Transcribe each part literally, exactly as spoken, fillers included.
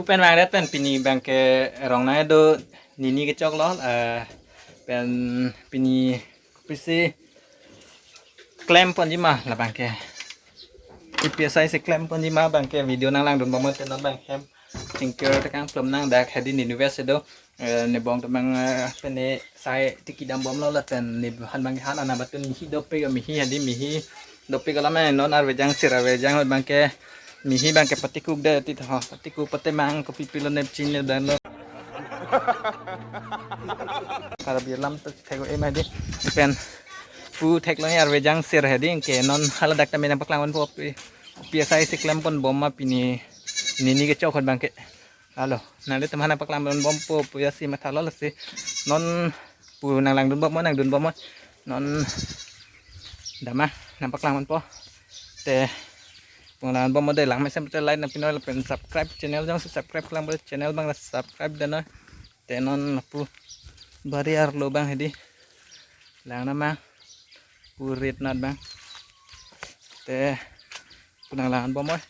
Pen vangdet pen pini abangke rong nangdo nini kechok lo, eh, pen pini kopisi klem ponji ma labangke. Ipi asai si klem ponji ma abangke video nanglangdun bom te non abang hem chingkir tekang plum nang dak hedi nini wes do, eh, ne bong temang, eh, pene sai tiki dam bom lo lapen ne han abangke han ana batun mihi dopik mihi hedi mihi dopik alam non arve jangsir arve jang abangke mihi abangke patikuk de ti tho patikuk pate mang kopi pilo nepchin ne dan lo. Karbi alam to thek e ma hedi pen pu thek lo arve jangsir hedi ke non hala dak tame nangpaklang ponpo pi pi asai si klem pon bom ma pini nini kechok hot abangke. Alo, nanglitum aphan nangpaklang pon bompo pu isi matha lo lasi. Non pu nanglangdun bom mo nangdun bom mo. Non dama nangpaklang ponpo. Te pu nanglang bom mo de lang mesen te like nangpi noi lapen subscribe channel jongsi subscribe klang bom channel abang la subscribe de noi. Te non lapu bari arlo abang hedi. Lang nama pu rit nat abang. Te pu nanglang bom oi.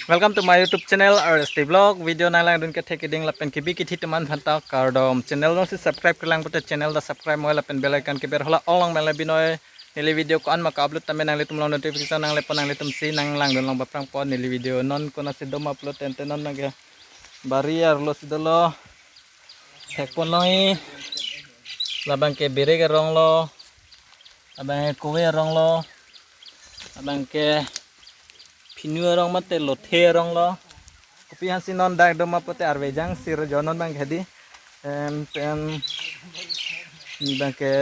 Welcome to my YouTube channel R S T Vlog. Video nanglangdun kethek keding lapen kebi kethe atum aphan ta kardom. Channel jongsi subscribe kelang pute channel ta subscribe moi lapen bell icon keber hala ong long mele binoi. Neli video ko-an ma ka-upload tame nanglitum along notification nangle pon nanglitum si nanglangdun long baphrang pon neli video non konatsi doma upload tente non nangke bari arlo si dolo. Thek pon long i labangke birik arong lo. Labangke kove arong lo. Labangke phinu arong mate lothe arong lo. Kopi aphan si non dak doma pute arve jangsir jo non abangke hedi. Em, pen abangke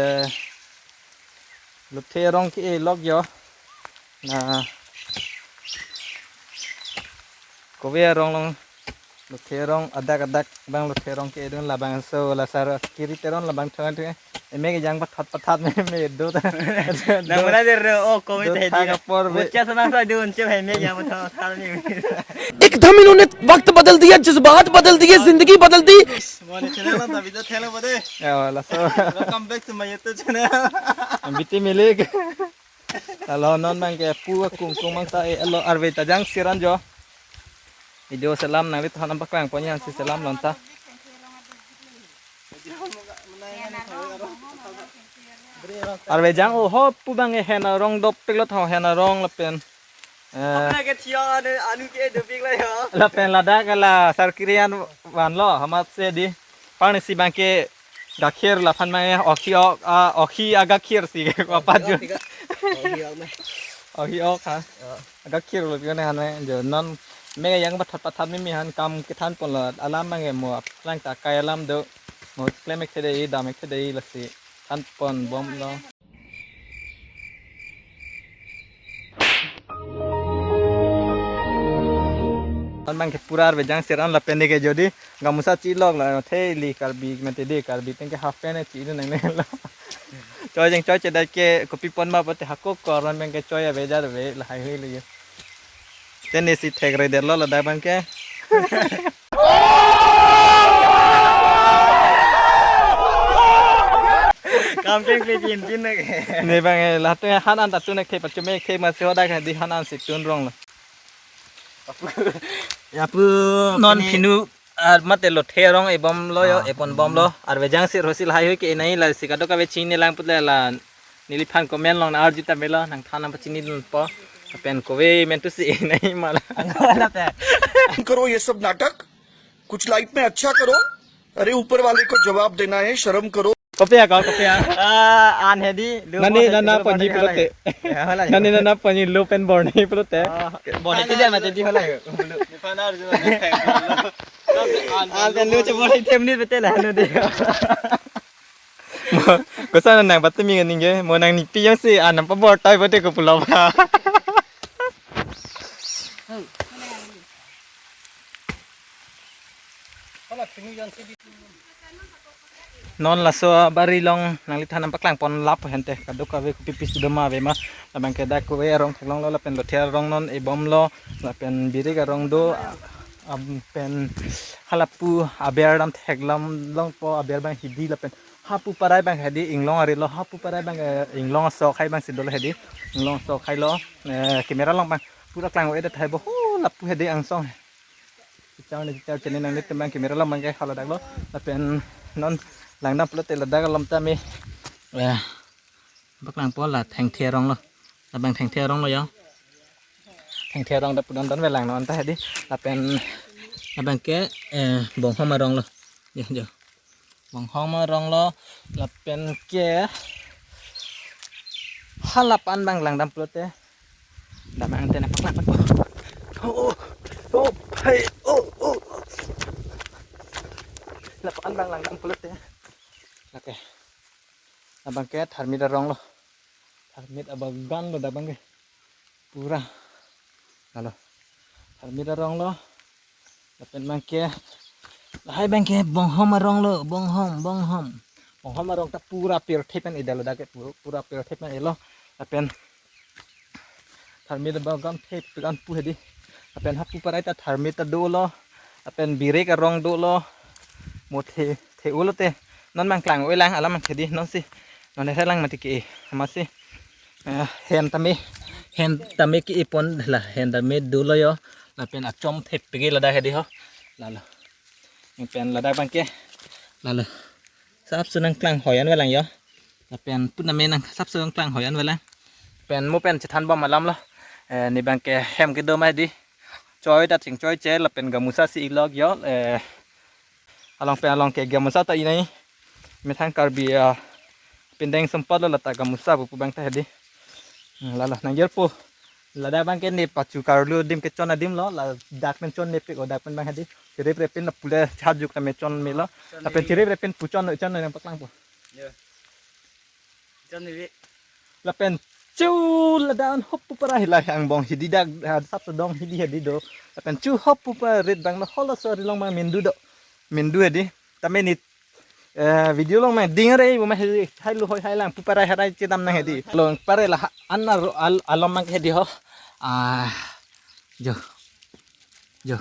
lothe arong ke-e lok jo. Na kove arong long lothe arong adak adak abang lothe arong ke-e dun labangso lasar kiri teron labang thang thang. Emek ejang pathat pathat me me do ta. Nang mana der o kove do ta thak dia. Apor be. Bocah senang sa dun cem hai me ejang pathat pathat ni. एकदम इन्होंने वक्त बदल दिया, जज्बात बदल दिए, जिंदगी बदल दी। Mo ne channel ta video thelo bade. Ya laso. Welcome back to my YouTube channel. Biti milik. Alo non abangke pu akung kung mang ta e alo arve ta jangsir an jo. Video selam nanglitum aphan nangpaklang pon aphan si selam lon ta. Arve jang oho pu abangke hen arong dopik lo tho hen arong lapen. Eh, Apna ke thia anu anu ke dopik lo yo. Lapen ladak la sar kiri an van lo hamat se di. Pang si abangke gakhir laphan ma ohi ok, ah, ohi agakhir si apa jo. Ohi ok me. Ohi ok ha. Ya. Agakhir lo pione han me jo non me ejang pathat pathat mimi han kam kethan pon lo alam abangke mo lang ta kai alam do mo klem ek thede dam ek thede lasi than pon bom lo. Non abangke pura arve jangsir an lapen ke jodi gamusa chilok la theli Karbi mate de Karbi pen ke half pant chi dun nangne lo. Choi jeng choi chedai ke kopi pon ma pute hako koron abangke choi ave jar ave lahai hui le. Teni si thek re der lo ladak abangke. Kam keng kle pin pin na ke. Ne abang eh, lahat tu han an tatu na ke pachume ke ma si hoda ke di han an si tun rong lo. Ya pu. Non pini phinu, ah, mate lothe arong ebom lo yo, ah, epon bom lo. Arve jangsir ho si lahai hui ke nai la si kadokave chini lang put le la. Neliphan comment long na arju ta melo nangthan nangpachini dunpo. Pen kove mentu si nai mala. Karo ye sab natak. Kuch life mein accha karo. Are upar wale ko jawab dena hai, sharam karo. Kopi ya ko, kopi ya. Ah, an hedi. Nani nana ponji pulote. Nani nana ponji lo pen borne pulote. Borne ke dia mate di hola. An pen lo che borne tem ni bete la no de. Mo, kosa nang patumi ningje, mo nang nipi yang si anam pabor tai pate ko pulo ba. Non laso bari long nangliphan nangpaklang pon lap hente kadokave kopi pisi doma ave ma labang ke dak kove arong theklong lo lapen lothe arong non ebom lo lapen birik arong do, am, pen halapu aber dam theklam longpo aber abang hidi lapen hapu parai abang hedi inglong ari lo hapu parai abang, eh, inglong sok hai abang si dolo hedi inglong sok hai lo, eh, camera long abang pura klang-o-et thai bo ho lapu hedi angsong. Chau ne chau chene nanglitum abang camera lo abangke halo dak lo. Lapen non langdam pulote ladak alom tame. Eh, paklangpo la thengthe arong lo. Labang thengthe arong lo ya. Thengthe arong ta pudon don velang non ta hedi. Lapen labangke, eh, Bonghom arong lo. Ya, ya. Bonghom arong lo, lapen ke hala pan abang langdam pulote. Damang tena paklang paklang. Oh, oh, oh, hai, oh, oh. Lapan abang langdam pulote. Oke. Labangke tharmit arong lo. Tharmit abagan lo dak abangke. Pura. Halo. Tharmit arong lo. Lapen abangke. Lahai abangke Bonghom arong lo, Bonghom, Bonghom. Bonghom arong ta pura pirthe pen edetlo dak ke, pu-, pura pirthe pen edetlo. Lapen tharmit abang gam the plan pu hedi. Lapen hapu parai ta tharmit ta dolo. Lapen birek arong dolo. Mo the, the-o lote. Non abang klang-o-e lang alam abang hedi non si. Non he lang mati ke. Amatsi. Eh, hen tame, hen tame ke-e pon la, hen tame dolo yo. Lapen achom thepik ke ladak hedi ho. Lalo. Pen ladak abangke. Lalo. Sapso nangklang hoi an velang yo. Lapen pun tame nang sapso nangklang hoi an velang. Pen mo pen chethan bom alam lo. Eh, ne abangke hem kedo ma hedi. Choi ta chingchoi che lapen gamusa si ilok yo. Eh, along pen along ke gamusa ta inai. Methang Karbi, ah, pindeng sempat lo lata gamusa pupu abang ta hedi. Hmm, lalo nangjirpo. Ladak abangke ne pachu karlu adim kechon adim lo, ladak pen chon nepik o dak pen abang hedi. Chirip repin la pule chajuk tame chon melo. Lapen chirip repin pu chon chon nang paklangpo. Yo. Chon nevi. Lapen chu ladak an hop pu parai la angbong hedi dak, ah, sapso dong hedi hedi do. Lapen chu hop pu parit abang lo holo sori along abang mindu do. Mindu hedi. Tame ne, eh, video along abang ding are bu ma hedi hai lu hoi hai lang pu parai harai chedam nang hedi. Along parai la ha-, an aro-, al-, alom abang hedi ho. Ah, jo. Jo.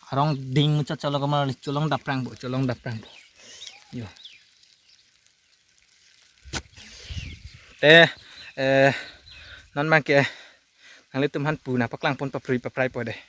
Arong ding muchot cholong kamar cholong daprang bo, cholong daprang bo. Jo. Te, eh, non abangke nanglitum aphan pu nangpaklang pon papri paprai po dei.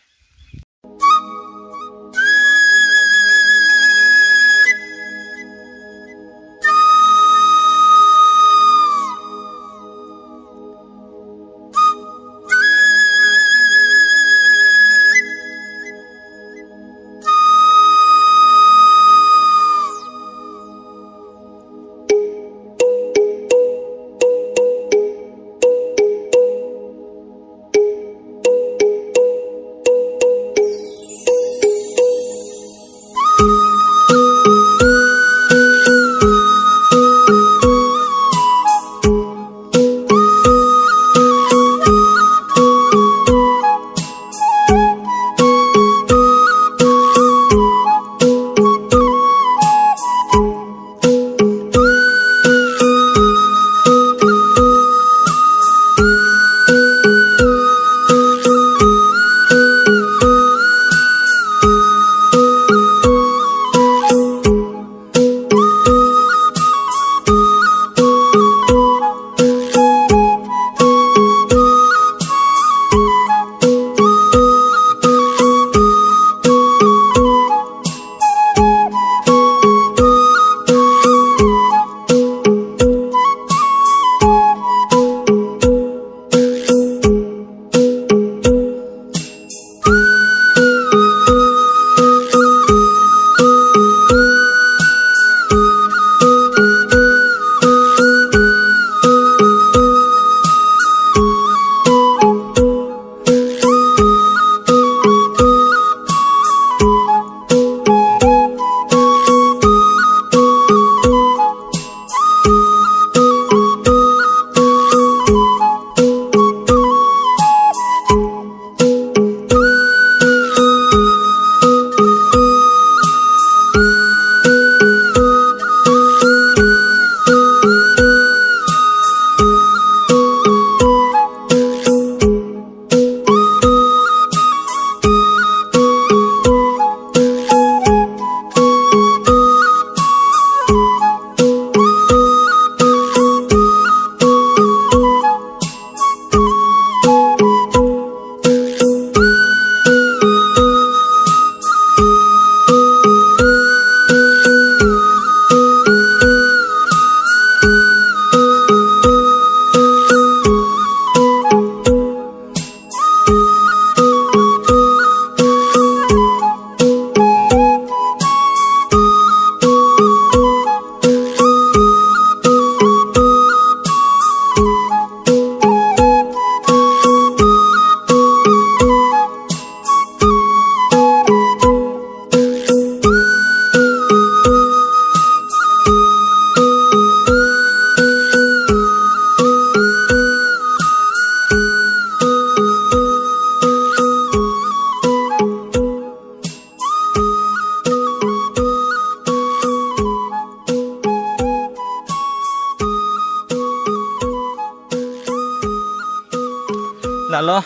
Lo,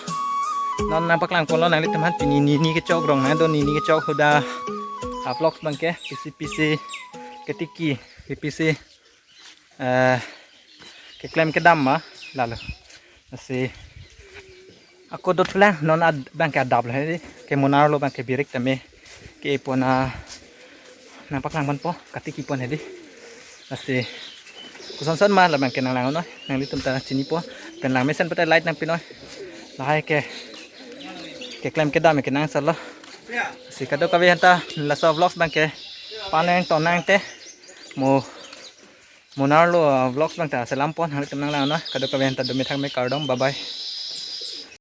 non nangpaklang ponlo nanglitum aphan, pini nini kechok rong nangdo, nini kechok huda a-vlogs abangke pisi pisi ketiki, pisi pisi, eh, keklem kedam ma lalo. Lasi ako dothulang, non ad-, abangke adap lo hedi, ke mo-nar lo abangke birik tame ke-e pon, ah, nangpaklang ponpo, katiki pon hedi. Lasi kosonson ma labangke nanglang noi, nanglitum ta chinipo. Pen langmesen pute like nangpi noi. Lahai ke keklem kedam ke nang salo. Lasi kadokave aphanta laso vlogs abangke paneng tonang te, mo mo-nar lo, ah, vlogs abangta selam pon, nanglitum nanglang noi. Kadokave aphanta do methang me, kardom, bye bye.